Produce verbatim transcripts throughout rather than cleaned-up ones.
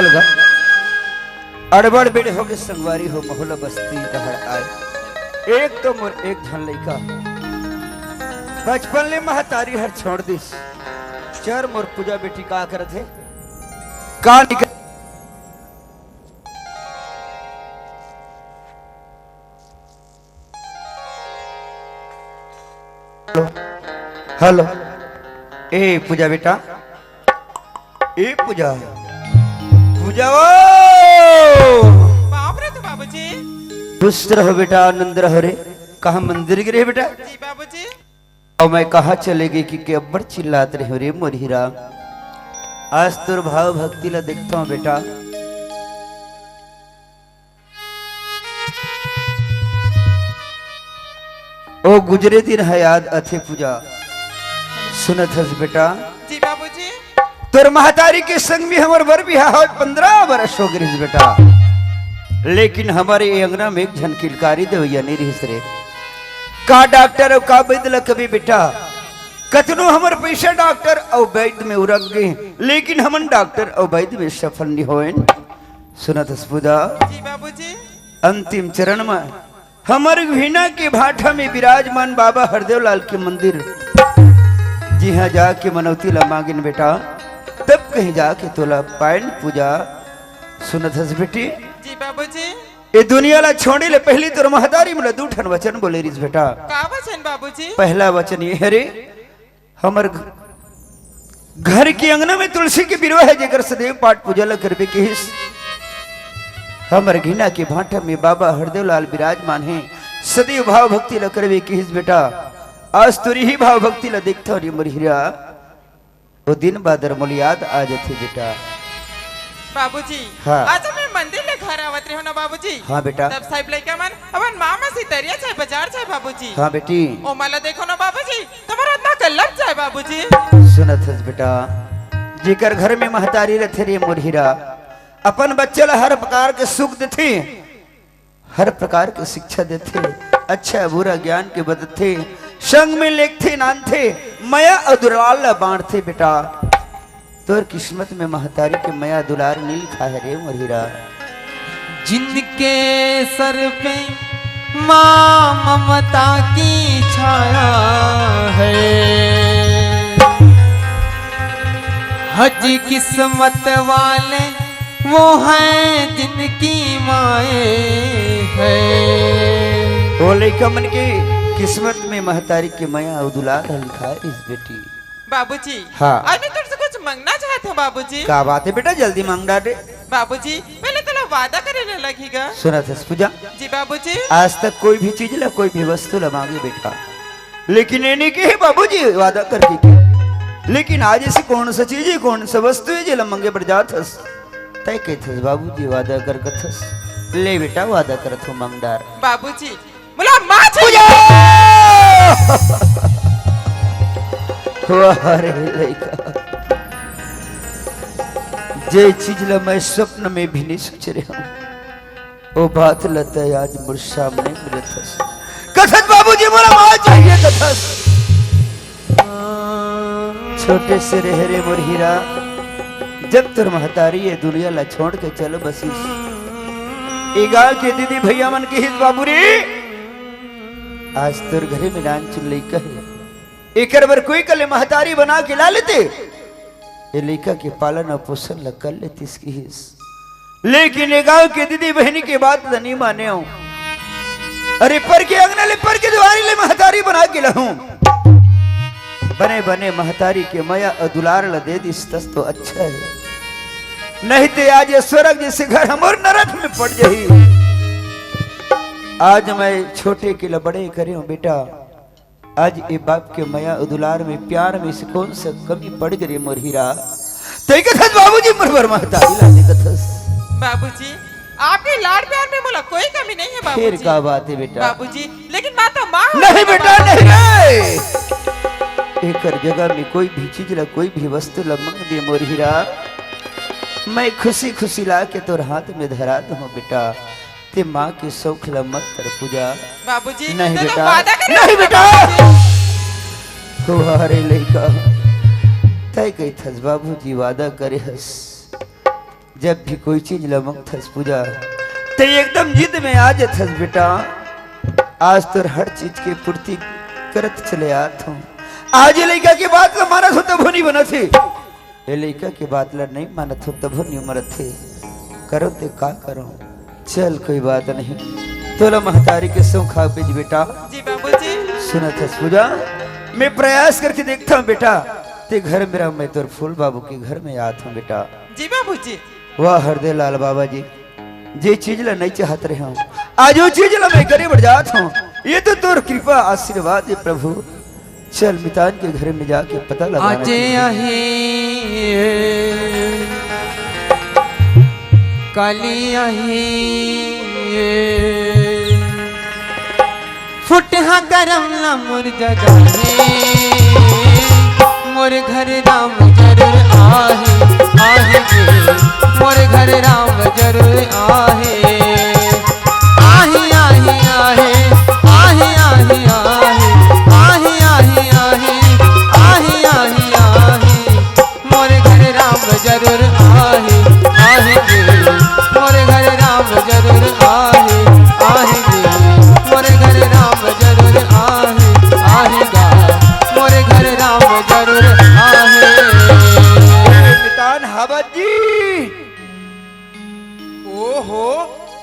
लगा। अड़बड़ बेड़ होगे संगवारी हो, महुला बस्ती डहर आए। एक तो मोर एक झन लइका, बचपन ले महतारी हर छोड़ दिस। चर मोर पूजा बेटी का करत हे, का निकल हेलो, हेलो। ए पूजा बेटा, ए पूजा, पूजा ओ। बाप रे तो बाबूजी। खुश रहो बेटा, आनंद रहो रे। कहाँ मंदिर गे रहे बेटा? जी बाबूजी। अउ मैं कहाँ चले गे कि, कि अब्बड़ चिल्लात रहे रे मोर हीरा। आज तोर भाव भक्ति ला देखता हूँ बेटा। ओ गुजरे दिन ह याद आथे पूजा। सुनत हस बेटा? जी बाबूजी। तोर महतारी के संग में हमर बर बिहाव होय पंद्रह बरस हो गे रिहिस बेटा, लेकिन हमर ए अंगना में एक झन किलकारी देवइया नइ रिहिस रे। का डॉक्टर अउ का वैद्य ल कबे बेटा, कतनो हमर पैसा डॉक्टर अउ वैद्य में उरक गे, लेकिन हमन डॉक्टर अउ वैद्य में सफल नइ होएन। सुनत हस पूजा? जी बाबूजी। अंतिम चरण में हमर घिना के भाठा में विराजमान बाबा हरदेव लाल के मंदिर, जिहां जाके मनौती ला मांगिन बेटा, तब कहीं जाके तोला पायन पूजा। सुनत हस बेटी? जी बाबूजी। ए दुनिया ला छोड़े ले पहली तोर महतारी मोला दू ठन वचन बोले रिस बेटा। का वचन बाबूजी? पहला वचन ये हरे, हमर घ-, घर के अंगना में तुलसी के बिरवा हे, जेकर सदैव पाठ पूजा ल करबे किहिस। हमर घिना के भाठा में बाबा हरदेव लाल विराजमान हे, सदैव भाव भक्ति ल करबे किहिस बेटा। आज तोर ही भाव भक्ति ल देखथव रे मोर हीरा, ओ दिन बादर मोला याद आ जथे बेटा। बाबूजी, हाँ। आज मैं मंदिर ले घर आवत रहे हो ना बाबूजी। हाँ बेटा। तब साहिब लइका मन अपन माँ मसी तरिया जाए, बाजार जाए बाबूजी। हाँ बेटी। ओ मला देखो ना बाबूजी, तुम्हारा अतना कल्लप जाए बाबूजी। सुनत हस बेटा, जेकर घर में महतारी रथे रे मोर हीरा, अपन बच्चे ला हर प्रकार के सुख देथे, हर प्रकार के शिक्षा देथे, अच्छा बुरा ज्ञान के बतथे, संग में लेगथे नानथे, मया अउ दुलार ला बांटथे बेटा। तोर किस्मत में महतारी के मया दुलार नइ लिखा हे रे मोर हीरा। जिनके सर पे माँ ममता की छाया है, हज किस्मत वाले वो हैं जिनकी माए है। ओ लइका मन के किस्मत में महतारी के मया अउ दुलार ह लिखा हे रिस बेटी। बाबूजी, हाँ। आज मैं तुमसे कुछ मांगना चाहत हूँ बाबूजी। का बात हे बेटा, जल्दी मांग डारे। बाबूजी, पहले तोला वादा करे ले लगही गा। सुनत हस पूजा? जी बाबूजी। आज तक कोई भी चीज ला, कोई भी वस्तु ला मांगे बेटा, लेकिन ये नइ कहे बाबूजी वादा करके के। लेकिन आज ऐसी कौन सा चीज हे, कौन सा वस्तु हे जेला मांगे बर जात हस? तय कहत हस बाबूजी वादा कर कथस। ले बेटा, वादा करत हूँ, मांग डार। बाबूजी, मोला माँ चाहिए। पूजा! वाह रे लइका, जे चीज ला मैं स्वप्न में भी नइ सोचे रहेंव, ओ बात ल तय आज मोर सामने मिलत हस। कथस बाबूजी मोला माँ चाहिए कथस। छोटे से रहे रे मोर हीरा, जब तोर महतारी ये दुनिया ला छोड़ के चल बसिस, ए गांव के दीदी भैया मन किहिस बाबू रे, आज तोर घरे में नानचुन लइका हे, एकर बर कोई कले महतारी बना के ला लेते, ए लइका के पालन अउ पोषण ला कर लेतिस किहिस। लेकिन ए गांव के दीदी बहिनी के बात ल नइ माने हूँ। अरे पर के अंगना ले, पर के दुआरी ले महतारी बना के लाहूं। बने बने महतारी के मया अउ दुलार ल दे दिस तस तो अच्छा हे, नहीं ते आज ये स्वर्ग जैसे घर हमर नरक में पड़ जाही। आज मैं छोटे के ल बड़े करे हूँ बेटा, आज ए बाप के मया अउ दुलार में, प्यार में से कौन सा कमी पड़ गे रे मोर हीरा? तय कथस बाबूजी मोर बर महतारी ला दे कथस। बाबूजी, आपके लाड़ प्यार में मोला कोई कमी नहीं है बाबूजी। फिर का बात हे बेटा? बाबूजी, लेकिन माँ तो माँ नहीं होती है बेटा, बाबूजी। नहीं रे। एकर जगह में कोई भी चीज ला, कोई भी वस्तु ला मांग दे मोर हीरा, मैं खुशी खुशी ला के तोर हाथ में धरा दूं बेटा। ते माँ के सौख ल मत कर पूजा। बाबूजी, नहीं ते तो बेटा, वादा करे नहीं हस बेटा। बाबूजी। वाह रे लइका, तय कहिथस बाबूजी वादा करे हस। जब भी कोई चीज ल मंगथस पूजा, ते एकदम जिद में आ जथस बेटा। आज तोर हर चीज के पूर्ति करत चले आत हूँ। आज ये लइका के बात ल मानत हो तभो नहीं बनत हे, ये लइका के बात ल नहीं मानत हो तभो नहीं मरत हे। करो ते का करो, चल कोई बात नहीं, तोला महतारी के सौंखा बीज बेटा। जी बाबूजी। सुनत हस पूजा, मैं प्रयास करके देखता हूँ बेटा, ते घर में रह, मैं तोर फूल बाबू के घर में आत हूँ बेटा। जी बाबूजी। वाह हरदे लाल बाबा जी, जे चीज ला नहीं चाहत रहे हूँ, आज वो चीज ला मैं करे बर जात हूँ। ये तो तोर कृपा आशीर्वाद है प्रभु। चल मितान के घर में जाके पता लगा। आजे आही, काली आही, फुटहा करम ला मोर जगा हे, मोर घर राम जरूर आहे, आहे गे, मोर घर राम जरूर आहे। आहे, आहे, आहे, आहे, आहे, आहे, आहे, आहे, आहे, आहे, आहे, आहे। मोर घर राम जरूर आहे, आहे गे। मोर घर राम जरूर आहे, आहे गे। मोर घर राम जरूर आहे, आहे गा। मोर घर राम जरूर आहे। मितान हावत जी। ओहो,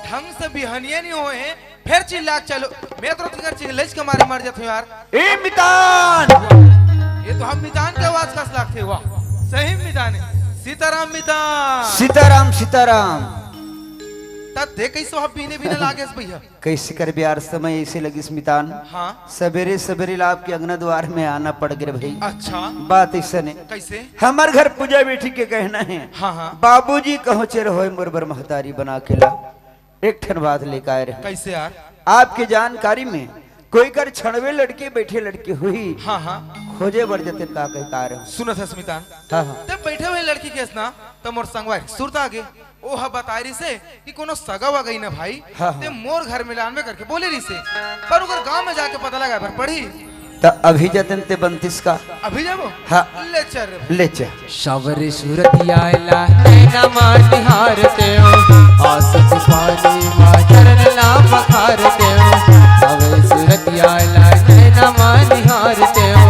ढंग से बिहनिया नहीं होए हे, फेर चिल्ला चलो। मैं तो तुझे चिल्लच के मारे मर जाता हूँ यार। ए मितान! ये तो हम मितान के आवाज कस लागथे, वाह। सही मितान हे। सीताराम मितान। सीताराम, सीताराम। तब देख कैसे हम बीने बीने लागेस भैया। कैसे कर बिहार समय ऐसे लगिस मितान। हाँ। सवेरे सवेरे ला आपके अंगना द्वार में आना पड़ गे भाई। अच्छा। बात ऐसा नहीं। कैसे? हमार घर पूजा बेटी के कहना है। हाँ, हाँ। बाबूजी कहो चेर होए मोर बर महतारी बना के ला। एक ठन बात लेकर आए रहे। कैसे यार? आपके जानकारी में कोई कर छड़वे लड़के बैठे लड़के हुई। हाँ, हाँ। खोजे बर जते का कही कार हो। सुनत हस मितान। हाँ, हाँ। तब बैठे हुए लड़की के ना, तब मोर संगवारी सुरता आगे। ओ ह बताए रिसे कि कोनो सगा वगा ही ना भाई। हाँ, हाँ। ते मोर घर में लानवे करके बोले रिसे। पर उकर गांव में जाके पता लगा बर पड़ी। त अभी जतन ते बनतिस का? अभी जाबो? हाँ। ले चल रे। ले चल। सावरी सूरतिया ला नैना मा निहारते हो, आंसू के पानी मा चरण ला पखारते हो। सावरी सूरतिया ला नैना मा निहारते हो,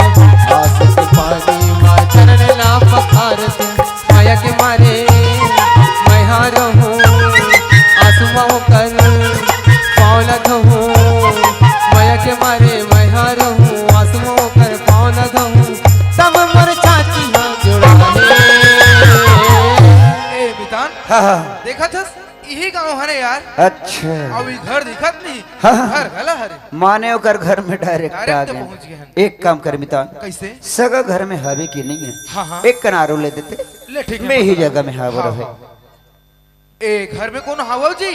आंसू के पानी मा चरण ला पखारते हो। मया के मारे मैं हारो हूँ, आंसू मा ओकर पाँव ला धोहूँ। मया के मारे मैं हारो हूँ, आंसू मा ओकर पाँव ला धोहूँ। तब मोर छाती हा जुड़ा हे। ए मितान, हाँ, हाँ। देखत हस, इही गांव हरे यार। अच्छा। अब ई घर दिखत नहीं। हाँ, हाँ। घर घला हरे। माने ओकर घर में direct direct आ गए। पहुंच गए हन। एक काम कर मितान। कैसे? सगा घर में हवे कि नहीं है? हाँ, हाँ। एक कनारो ले देते। ले ठीक है, मैं ही बता। जगह में हावर हाँ, है। हाँ। ए घर में कौन हावव जी?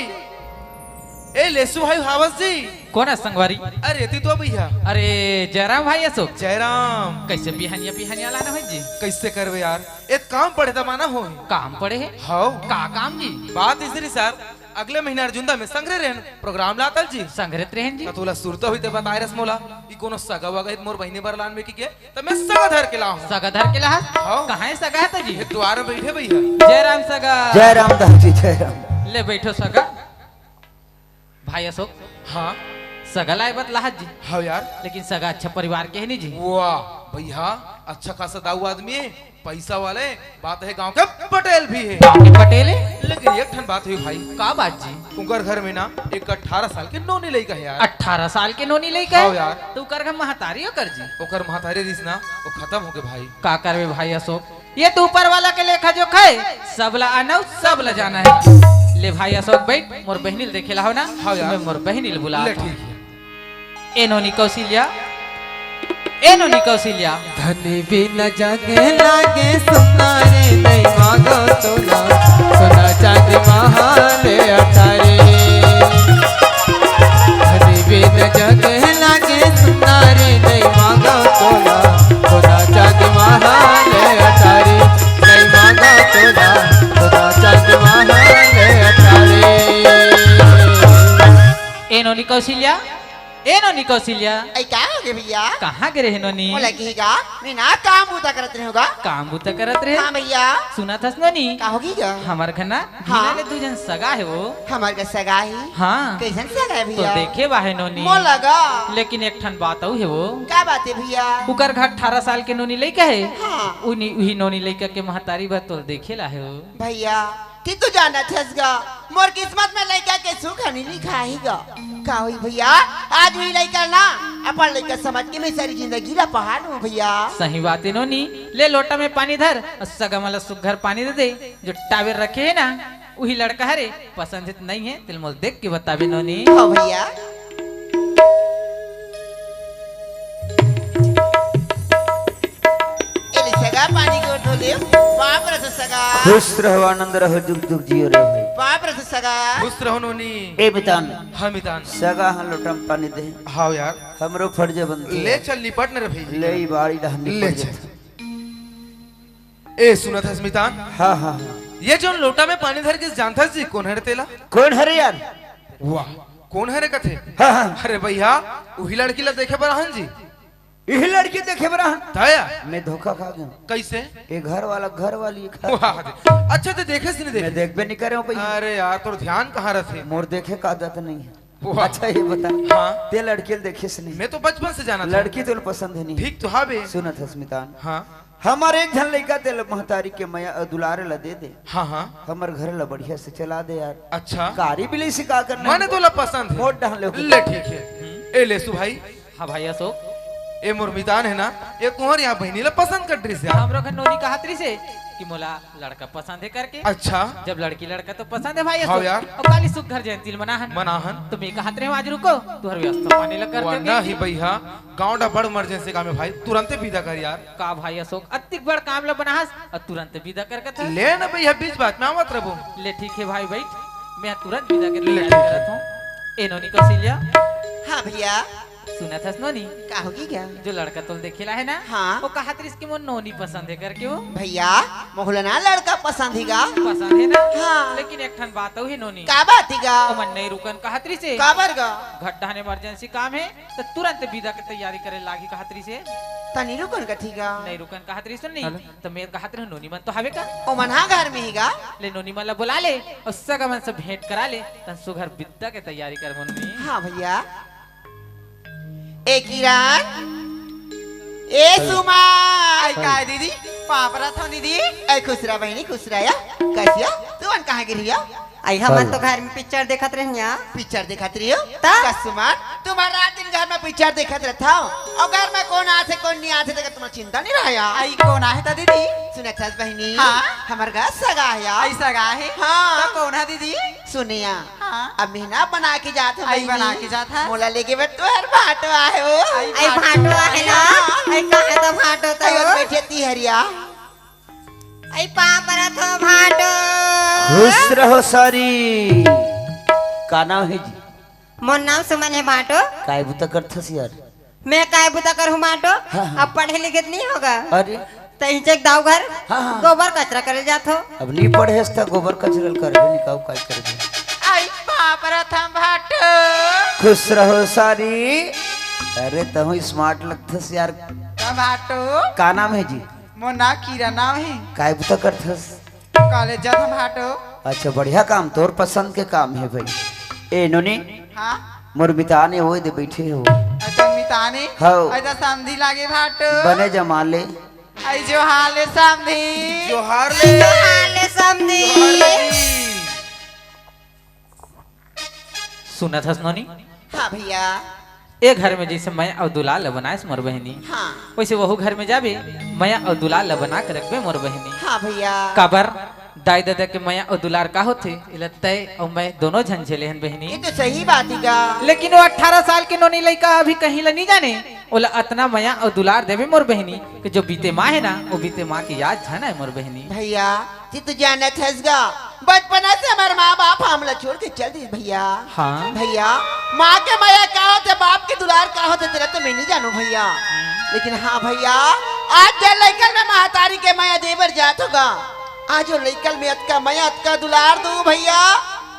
ए लेसु भाई हावस जी। कौन है संगवारी? अरे ती तो भैया। अरे जयराम भाई अशोक। जयराम। कैसे बिहनिया बिहनिया लाना है जी? कैसे करवे यार? एक काम पड़े त माना हो। काम पड़े है? हाव। का काम जी? बात इसरी सर, अगले महीना अर्जुंदा में संग्रह रहन, program लातल जी। संग्रहित रहन जी। त तोला सुरता हुई ते बताए रस मोला, ई कोनो सगा वगा हित मोर बहिनी बरलान में की के, त मैं सगा धर के लाहूं। सगा धर के लाहस? हाव। कहाँ है सगा है त जी? ये द्वार में बैठे भैया। जय राम सगा। जय राम दास जी, जय राम। ले बैठो सगा। भाई अशोक। हाँ। सगा लाए बत लाहत जी। हाँ यार। लेकिन सगा अच्छा परिवार के है नहीं जी। वाह भैया, अच्छा खासा दाऊ आदमी है, पैसा वाले, बात है गांव के पटेल भी है। गांव के पटेल है? लेकिन एक ठन बात है भाई। का बात जी? उनकर घर में ना एक अठारह साल के नोनी लइका है यार। अठारह साल के नोनी लइका है? हाँ यार। तो उकर घर महतारी ओकर जी? ओकर महतारी रिस ना, वो खत्म हो गए भाई। का करबे भाई अशोक, ये तो ऊपर वाला के लेखा जोखा है, सब ला आना, सब ला जाना है। ले भाई अशोक बैठ, मोर बहिनी ल देखे ला हो ना, हाँ यार। मैं मोर बहिनी ल बुला ले ठीक है। ए नोनी कौशल्या, ए नोनी कौशल्या। धन बिन जग लागे सुना रे, नहीं मांगो तोला, सोना चांदी महाले अटारी। धन बिन जग लागे सुना रे, नहीं मांगो तोला, सोना चांदी महाले अटारी। नहीं मांगो तोला, सोना चांदी महाले अटारी। ए नोनी कौशल्या, ए नोनी कौशल्या। ए, का होगे भैया? कहाँ गे रहे नोनी? मोला कही गा, मैं ना काम बूता करत रहे गा। काम बूता करत रहे? हाँ भैया। सुनत हस नोनी? का होगे गा? हमर घर ना हाँ। बिना ले दू झन सगा हे वो। हमर घर सगा हे? हाँ। कइसन सगा हे तो भैया? देखे बर हे नोनी। मोला गा। लेकिन एक ठन बात अउ हे वो। का बात हे भैया? उकर घर अठारह साल के नोनी लइका हे। हाँ। उनी, उही नोनी लइका के महतारी बर तोला देखे ला हे वो। भैया, तैं तो जानत हस गा, मोर किस्मत में लइका के सुख नइ लिखाही गा। का होही भैया, आज भी लइका ना, अपन लइका समझ के मैं सारी जिंदगी ला पहा लूं भैया। सही बात हे नोनी, ले लोटा में पानी धर अउ सगा मन ला सुग्घर पानी दे दे। जो टावेल रखे हे ना, उही लड़का हरे, पसंद हे त नइ हे, तेला मोला देख के बताबे नोनी। हाँ भैया। ए ले सगा, पानी के ओर धो ले। बाप रे सगा। खुश रहो, आनंद रहो, जुग जुग जियो रहो। बाप रे सगा। खुश रहो नोनी। ए मितान। हाँ मितान। सगा ह लोटा में पानी दे। हाँ यार। हमरो फर्ज बनथे। ले चल निपट न रे भाई। ले ई बारी डहन ले निपट चल। जाथे। ए सुनत हस मितान। हाँ, हाँ, हाँ। ये जोन लोटा में पानी धर के जानत हस जी, कोन हरे तेला? कोन हरे यार? वाह, कोन हरे कथे? हाँ, हाँ। अरे भैया, उही लड़की ला देखे बर आहन जी। इही लड़की देखे बर आहन? त यार। मैं धोखा खा गेंव। कइसे? ए घर वाला, घर वाली खा वाह रे। अच्छा, तैं देखेस नहीं देखे? मैं देखबे नहीं करे हंव भैया। अरे यार, तोर ध्यान कहाँ रथे? मोर देखे का आदत नहीं हे। वाह। अच्छा, ये बता। हाँ। तैं लड़की ल देखेस नहीं? मैं तो बचपन से जानत हंव। लड़की तोला पसंद हे नहीं? ठीक तो हवे। सुनत हस मितान। हाँ। हमर एक झन लइका तेला महतारी के मया अउ दुलार ला दे दे। हाँ, हाँ। हमर घर ला बढ़िया से चला दे यार। अच्छा। कारी बिलई से का करना हे? माने तोला पसंद हे? मोर डहन ले। ले ठीक हे। ए लेसु भाई। हाँ भाई अशोक। ए मोर मितान हे ना, ए कोहर यहाँ बहिनी ला पसंद कर डरिस यार। हमरो घर नोनी कहत रहिसे कि मोला लड़का पसंद हे करके। अच्छा। जब लड़की लड़का तो पसंद हे भाई हाँ अशोक। यार। अउ काली सुग्घर जयंती ल मनाहन। मनाहन। त मैं कहत रहेंव आज रुको, तुंहर व्यवस्था पानी ला कर वाह, देंव नहीं जी। भैया, गाँव डा बड़ emergency काम हे भाई, तुरंते विदा कर यार। का भाई अशोक, अतिक बड़ काम ला बनाहस अउ तुरंते विदा कर कथस? ले ना भैया, बीच बात में आवत रहिबो। ले ठीक हे भाई, बइठ, मैं तुरंत विदा के ले तैयारी ठीक हे। करत हंव। ए नोनी कौशल्या। हाँ भैया। सुनत हस नोनी? का होगे गा? जो लड़का तोला देखे ला हे ना, हाँ। वो कहत रहिस कि मोर नोनी पसंद हे करके वो। भैया, मोला ना लड़का पसंद हे गा। पसंद हे ना? हाँ। लेकिन एक ठन बात अउ हे नोनी। का बात हे गा? ओमन नइ रुकन कहत रहिसे। काबर गा? घर डहन emergency काम हे, त तुरंत विदा के तैयारी करे लागही कहत रहिसे। त नइ रुकन कथे गा? नइ रुकन कहत रहिस नोनी। हेलो। त मैं कहत रहेंव नोनी मन तो हवे का? ओमन हाँ घर में हे गा। ले नोनी मन ला बुला ले अउ सगा मन से भेंट करा ले, तहन सुघर विदा के तैयारी करबो नोनी। हाँ भैया। ए किरण, ए सुमन। आई का दीदी? पाँव परत हंव दीदी। ए खुश रह बहिनी, खुश रह या। कइसे या? तुमन कहाँ गे रहिव या? आई हमन तो घर में पिक्चर देखत रहेन या। पिक्चर देखत रहिव? त? का सुमन, तुमन रात दिन घर में पिक्चर देखत रहिथव अउ घर में कोन आथे कोन नइ आथे तेकर तुमन चिंता नइ रहय या। आई कोन आहे त दीदी? सुनत हस बहिनी, हाँ। हमर घर सगा हे या। आई सगा हे? हाँ। त कोन हे दीदी? सुन या। हाँ। अब मैं ना बना के जात हंव आई बहिनी। बना के जात हस? मोला लेगे बर तुंहर भांटो आहे वो। आई आई भांटो भांटो आहे ना? हाँ। आई कहाँ हे त भांटो त? आई ओदे बइठे तिहरिया। आई पाँव परत हंव भांटो। खुश रहो सारी। का नाम हे जी? मोर नाम सुमन हे भांटो। काय बुता करथस यार? मैं काय बुता करहूँ भांटो? हाँ, हाँ। अब पढ़े लिखे त नइ हों गा। अरे। त इही एक दाऊ घर हाँ, हाँ। गोबर कचरा करे जात हंव। अब नइ पढ़े हस त गोबर कचरा ल करबे नइ का, काय करबे? आई पाँव परत हंव भांटो। खुश रहो सारी। अरे तहूँ smart लगथस यार। त भांटो। का नाम हे जी? मोर नाम किरण नाम हे। काय बुता करथस? कॉलेज जात हंव भांटो। अच्छा, बढ़िया काम, तोर पसंद के काम हे भाई। ए नोनी, हाँ? मोर मितान हे, ओदे बइठे हे वो। अच्छा, मितान हे? हव। अच्छा, समधी लागे भांटो। बने जमा ले। आई जोहार ले समधी। जोहार ले। जोहार ले समधी। जोहार ले जी। सुनत हस नोनी? हाँ भैया। ए घर में जइसे मया अउ दुलार ल बनाएस मोर बहिनी, हाँ। वइसे वहू घर में जाबे, मया अउ दुलार ल बना के रखबे मोर बहिनी। हाँ भैया। काबर? दाई ददा के मया अउ दुलार का होथे, एला तैं अउ मैं दोनों झन झेले हन बहिनी। ये तो सही बात हे गा। लेकिन वो अठारह साल के नोनी लइका अभी कहीं ल नइ जाने, ओला अतना मया अउ दुलार देबे मोर बहिनी, कि जो बीते माँ हे ना, वो बीते माँ के याद झन आए मोर बहिनी। भैया, तैं तो जानत हस गा, बचपना से हमर माँ बाप हमला छोड़ के चल दिस भैया। हाँ। भैया, माँ के मया का होथे, बाप के दुलार का होथे, तेला तो मैं नइ जानों भैया। लेकिन हाँ भैया, आज जेन लइका ल मैं महतारी के मया दे बर जात हंव गा, आज वो लइका ल मैं अतका मया, अतका दुलार दूँ भैया,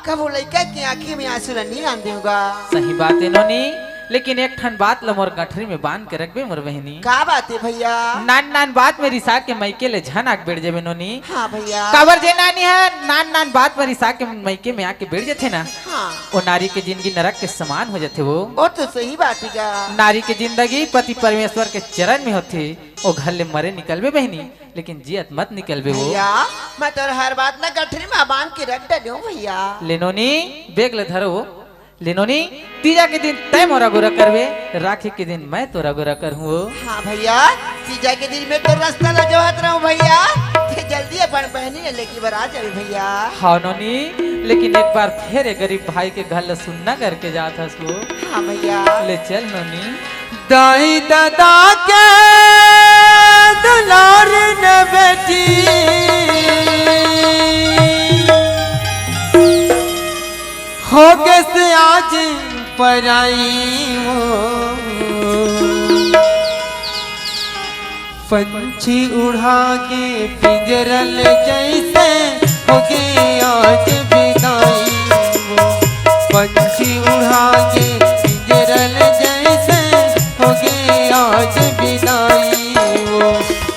कभू लइका के आँखी में आंसू ल नइ आन देहूँ गा। सही बात हे नोनी, लेकिन एक ठन बात ल मोर गठरी में बांध के रखबे मोर बहिनी। का बात हे भैया? नान नान बात में रिसा के मइके ले झन आग बेड़ जेबे नोनी। हाँ भैया। काबर जे नानी ह नान नान बात में रिसा के मइके में आके बेड़ जथे ना, हाँ। ओ नारी के जिंदगी नरक के समान हो जथे वो। वो तो सही बात हे गा। नारी के जिंदगी पति परमेश्वर के चरण में होथे, ओ घर ले मरे निकलबे बहिनी, लेकिन जियत मत निकलबे वो। भैया, मैं तोर हर बात ना गठरी में बांध के रख डरे हूँ भैया। ले नोनी, बेग ले धरो। ले नोनी, तीजा के दिन तैं मोर अगोरा करबे, राखी के दिन मैं तोर अगोरा करहूँ वो। हाँ भैया, तीजा के दिन मैं तोर रास्ता ला जोहत रहूँ भैया। ते जल्दी अपन बहिनी ले लेके बर आ जाबे भैया। हाँ नोनी, लेकिन एक बार फेर ए गरीब भाई के घर ला सुन्ना करके जात हस वो। हाँ भैया। ले चल नोनी। दाई ददा के दुलार न बेटी होगे से आज पराई वो। पंछी उड़ा के पिंजरा ले जइसे होगे आज बिदाई वो। पंछी उड़ा के पिंजरा ले जइसे होगे आज बिदाई वो।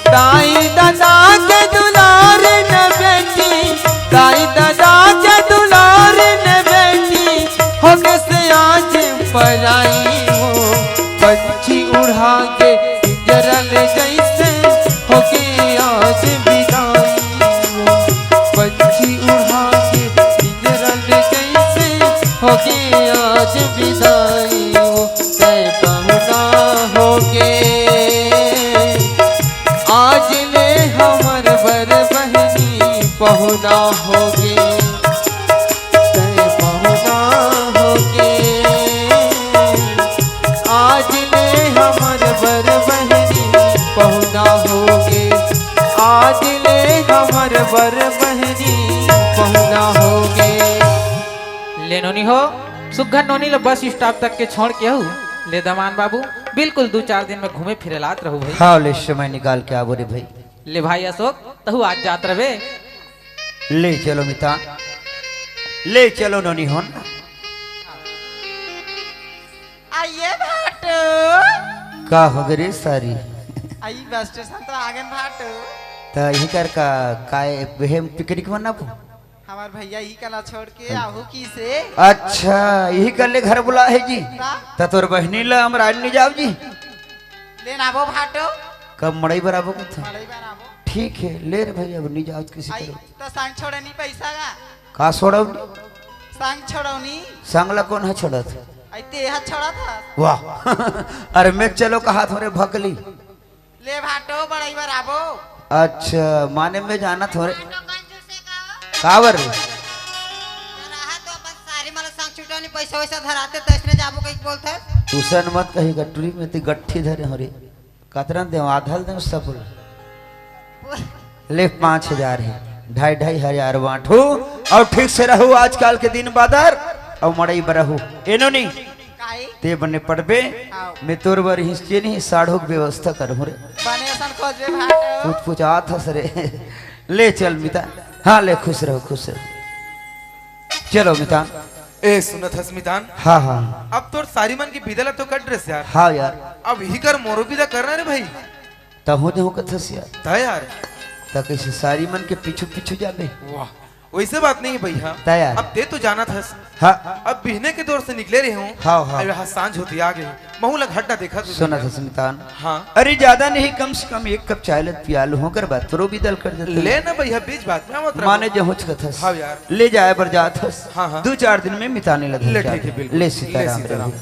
दाई ददा के दुलार न बेटी, दाई ददा के दुलार न बेटी, होगे से आज पराई वो। पंछी उड़ा के पिंजरा ले जइसे होगे आज बिदाई वो। पंछी उड़ा के पिंजरा ले जइसे होगे आज बिदाई वो। तैं पहुना होगे आज ले हमर बर बहिनी पहुना होगे। तैं पहुना होगे आज ले हमर बर बहिनी पहुना होगे। आज ले हमर बर बहिनी पहुना होगे। ले नोनी हो, सुग्घर नोनी ल बस स्टॉप तक के छोड़ के आहू। ले दमान बाबू, बिल्कुल दू चार दिन में घूमे फिरे लात रहू भाई। हाँ, ले समय निकाल के आबो रे भाई। ले भाई अशोक, तहू आज जात रहे। ले चलो मितान, ले चलो नोनी होन। आइए भाटो। का होगे रे सारी? आई बस स्टेशन तो आगेन भाटो। त इही कर का काय बेहेम पिकनिक मनाबो? हमर भैया इही कला छोड़ के आहू किसे। अच्छा, इही कर ले घर बुला हे जी। ता? त तोर बहिनी ला हम राज नहीं जाव जी। लेन आबो भाटो। कब मड़ई बर आबो कथा? मड़ई बर आबो। ठीक हे, ले रे भैया, अब नहीं जाव किसी आई, करो। त संग छोड़े नहीं पैसा गा। का छोड़व? संग छोड़व नहीं। संग ला कोन ह छोड़त? आई ते ह छोड़त ह। वाह। अरे मैं चलो कहा थोरे भकली। ले भाटो, बड़ई बर आबो। अच्छा, माने मैं जानत हों रे। भाटो कंजूस हे का? काबर? रहा तो अपन सारी मन संग छुटौनी पैसा वैसा धराते तइसने जाबो कहिके बोलथस। तुसन मत कही गटुरी में ती गट्ठी धरे हों रे। कतरन देव, आधल देव सब बोल। ले पाँच हजार हे, ढाई ढाई हजार बांटहू अउ ठीक से रहू आजकल के दिन बादर अउ मड़ई बर रहू। ए नोनी, काई? ते बने पड़बे, हाँ। मैं तोर बर हिंसके नहीं साढ़ू के व्यवस्था करहूँ रे। बने असन खोजबे भाटो। पूछ पूछ आत हस रे। ले चल मिता। हाँ ले खुश रहो, खुश रहो। चलो मिता। ए सुनत हस मितान? हाँ, हाँ। अब तोर सारी मन के बिदा ला तो कट रस यार। हाँ यार। अब इही कर मोरो बिदा करना रे भाई। तहूँ देहूँ कथस यार। त यार। त कइसे सारी मन के पीछू पीछू जाबे? वाह। वइसे बात नहीं भैया। त यार। अब ते तो जानत हस। हाँ। अब बिहने के दौर से निकले रहे हूँ। हाँ, हाँ। अब यहाँ सांझ होती आ गई। महू ला घटना देखा तू सुनत भैया। हस मितान। हाँ। अरे ज्यादा नहीं, कम से कम एक कप चाय ले पिया लूँ, ओकर बाद तोरो बिदा ल कर देते। ले ना भैया, बीच बात में मत रहो। माने जहूँच कथस। हाँ यार। ले जाए बर जात हस। हाँ, हाँ। दू चार दिन में मितानी लग ले जात। ठीक है, बिल्कुल। ले सीताराम ले सीताराम। रहे।